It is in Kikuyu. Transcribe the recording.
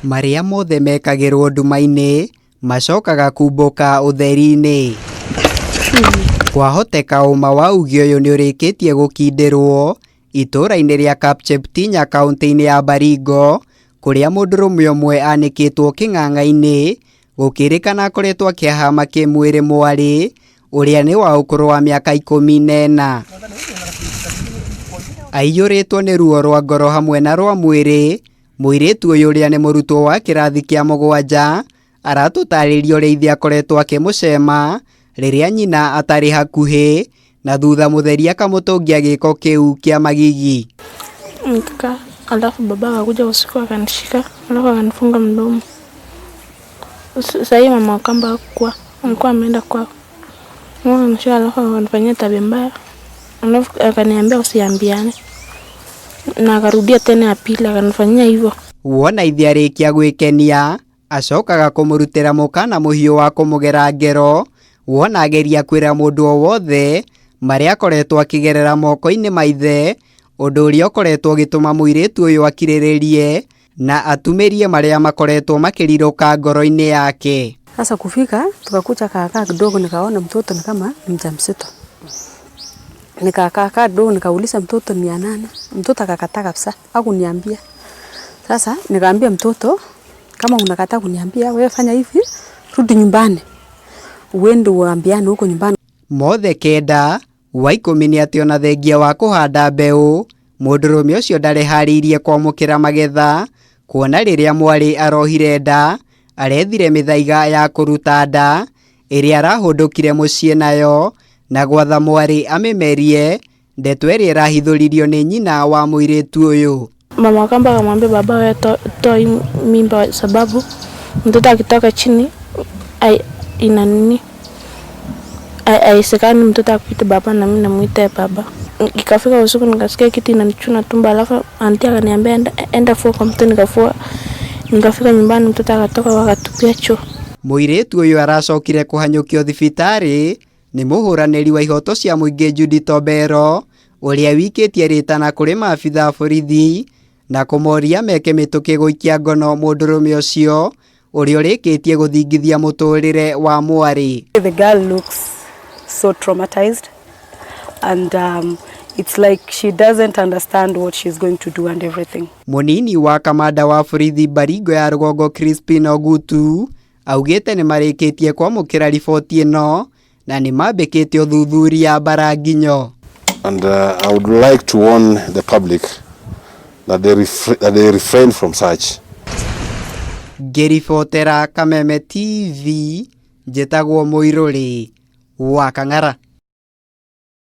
Marĩa mothe mekagĩrwo nduma-inĩ macokaga kumbũka ũtheri-inĩ. Kwahoteka ũma wa uge ũyũ nĩũrĩkĩtie gũkindĩrwo itũũra-inĩ rĩa Kapcheptinya kaũntĩ-inĩ ya Baringo kũrĩa mũndũrũme ũmwe anĩkĩtwo kĩng'ang'a-inĩ gũkĩrĩkana akoretwo akĩhama kĩmwĩrĩ mwarĩ ũrĩa nĩ wa ũkũrũ wa mĩaka 14. Aiyũrĩtwo nĩ ruo rwa ngoro hamwe na rwa mwĩrĩ, mũirĩtu ũyũ ũrĩa nĩ mũrutwo wa kĩrathi kĩa mũgwanja aratũtarĩria ũrĩa ithe akoretwo akĩmũcema rĩrĩa nyina atarĩ hakuhĩ na thutha mũtheri akamũtũngia gĩko kĩu kĩa magigi. Nikakaa, alafu baba akakuja usiku akanishika, alafu akanifunga mdomo. Sahii mama wakamba hakuwa, alikuwa ameenda kwao. Akanishika alafu akanifanyia tabia mbaya, alafu akaniambia usiambiane, na akarudia tena ya pili akanifanyia hivyo. Wona ithe arĩkia gwĩkenia acokaga kũmũrutĩra mũkana mũhiũ wa kũmũgera ngero wona ageria kwĩra mũndũ o wothe marĩa akoretwo akĩgerera moko-inĩ ma ithe, ũndũ ũrĩa ũkoretwo ũgĩtũma mũirĩtu ũyũ akirĩrĩrie na atumĩrie marĩa makoretwo makĩrirũka ngoro-inĩ yake. Sasa kufika tukakuja kaakaa kidogo, nikaona mtoto ni kama ni mjamzito. Nikakaa kaa kidogo, nikauliza mtoto ni ya nani? Mtoto akakataa kabisa, hakuniambia. Sasa nikaambia mtoto, kama unakataa kuniambia, wewe fanya hivi, rudi nyumbani, uende uambiane huko nyumbani. Mothe kenda wa 10 nĩ atĩ ona thengia wa kũhanda mbeũ mũndũrũme ũcio ndareharĩirie kwamũkĩra magetha kuona rĩrĩa mwarĩ arohire nda arethire mĩthaiga ya kũruta nda ĩrĩa arahũndũkire mũciĩ nayo na gwatha mwarĩ amĩmerie, ndeto ĩrĩa ĩrahithũririo nĩ nyina wa mũirĩtu ũyũ. Mama wakamba akamwambia baba, wewe toa hii mimba sababu mtoto akitoka chini ina nini, haiwezekani mtoto akuite baba na mimi namuita baba. Ikafika usiku nikasikia kitu inanichuna tumbo, alafu auntie akaniambia enda fua kwa mto, nikafua. Nikafika nyumbani mtoto akatoka wakatupia choo. Mũirĩtu ũyũ aracokire kũhanyũkio thibitarĩ nĩ mũhũranĩri wa ihoto cia mũingĩ Judith Obero ũrĩa wikĩtie rĩtana kũrĩ maabitha a borithi na kũmoria meke mĩtũkĩ gũikia ngono mũndũrũme ũcio ũrĩa ũrĩkĩtie gũthingithia mũtũrĩre wa mwarĩ. The girl looks so traumatized and it's like she doesn't understand what she's going to do and everything. Mũnini wa kamanda wa borithi Baringo ya rũgongo Crispin Ogutu augĩte nĩ marĩkĩtie kwamũkĩra riboti ĩno na nĩ mambĩkĩte ũthuthuria Mbaranginyo. And I would like to warn the public that they refrain from such. Ngĩribotera Kameme TV, njĩtagwo Mũirũrĩ wa Kang'ara.